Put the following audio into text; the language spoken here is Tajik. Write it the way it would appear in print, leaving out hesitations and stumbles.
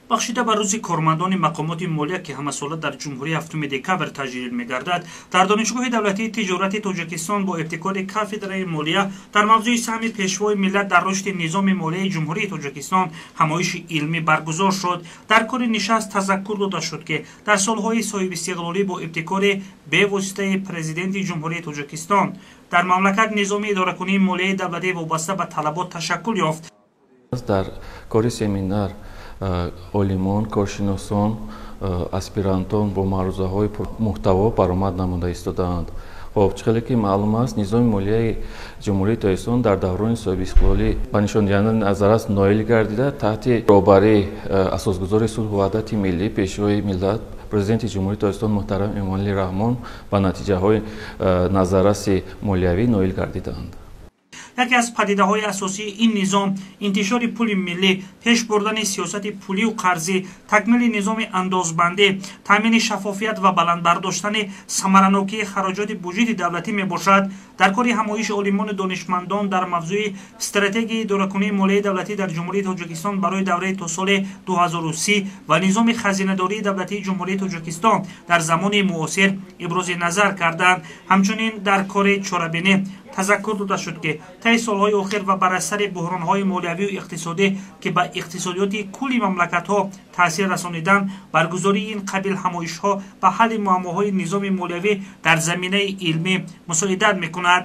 Бахшида ба рӯзи кормандони мақомоти молия, ки ҳамасола дар ҷумҳурӣ 7 декабр таҷлил мегардад, дар Донишгоҳи давлатии тиҷорати Тоҷикистон бо ибтикори кафедраи молия дар мавзӯи саҳми пешвои миллат дар рушди низоми молияи Ҷумҳурии Тоҷикистон ҳамоиши илмӣ баргузор шуд. Дар кори нишаст тазаккур дода шуд, ки дар солҳои соҳибистиқлолӣ бо ибтикори бевоситаи Президенти Ҷумҳурии Тоҷикистон дар мамлакат низоми идоракунии молияи давлатӣ вобаста ба талабот ташаккул ёфт. Дар кори семинар олимон, коршиносон, аспирантон бо маърузаҳои муҳтаво баромад намуда истодаанд. Хоб, чӣ хеле ки маълум аст, низоми молияи Ҷумҳурии Тоҷикистон дар даврони соҳибистиқлолӣ ба нишондиҳандаи назаррас ноил гардида, таҳти роҳбарии асосгузори сулҳу ваҳдати миллӣ, пешвои миллат, Президенти Ҷумҳурии Тоҷикистон муҳтарам Эмомалӣ Раҳмон ба натиҷаҳои назарраси молиявӣ ноил гардидаанд. Яке аз падидаҳои асосии ин низом интишори пули миллӣ, пеш бурдани сиёсати пулию қарзӣ, такмили низоми андозбандӣ, таъмини шаффофият ва баланд бардоштани самаранокии хароҷоти буҷети давлатӣ мебошад. Дар кори ҳамоиши олимону донишмандон дар мавзӯи стратегияи идоракунии молияи давлатӣ дар Ҷумҳурии Тоҷикистон барои давраи то соли 2030 ва низоми хазинадории давлатии Ҷумҳурии Тоҷикистон дар замони муосир ибрози назар карданд. Ҳамчунин дар кори чорабинӣ тазаккур дода шуд, ки таи солҳои охир ва бар асари буҳронҳои молиявию иқтисодӣ, ки ба иқтисодиёти кулли мамлакатҳо таъсир расониданд, баргузории ин қабил ҳамоишҳо ба ҳалли муаммоҳои низоми молиявӣ дар заминаи илмӣ мусоидат мекунад.